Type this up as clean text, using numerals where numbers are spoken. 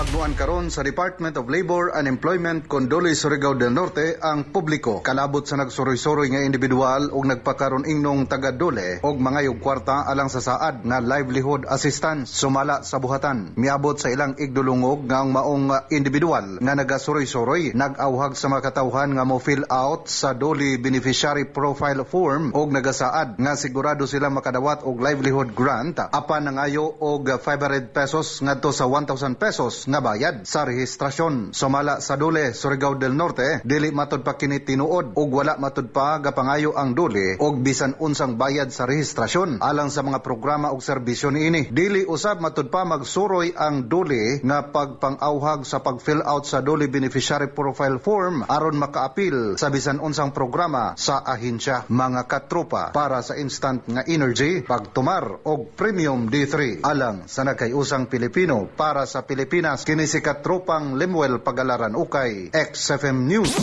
Ginamagnuan karon sa Department of Labor and Employment kon Dole Surigao del Norte ang publiko kalabot sa nagsuroy-suroy nga individual og nagpakaron ingnong taga Dole og mangayog kwarta alang sa saad nga livelihood assistance sumala sa buhatan. Miabot sa ilang igdulungog nga ang maong individual nga nagasuroy-suroy nag-awhag sa mga katawhan nga mo fill out sa Dole Beneficiary Profile Form og nagasaad nga sigurado sila makadawat og livelihood grant apan nangayo og 500 pesos ngadto sa 1,000 pesos nga bayad sa rehistrasyon. Sumala sa Dole, Surigao del Norte, dili matud pa kini tinuod ug wala matud pa gapangayo ang Dole og bisan unsang bayad sa rehistrasyon alang sa mga programa ug serbisyo niini. Dili usab matud pa magsuroy ang Dole nga pagpang-awhag sa pag-fill out sa Dole Beneficiary Profile Form aron makaapil sa bisan unsang programa sa ahensya. Mga katropa, para sa instant nga energy, pagtumar og Premium D3 alang sa nagkayusang Pilipino para sa Pilipinas, kini si katropang Lemuel Pagalaran Ukay, XFM News.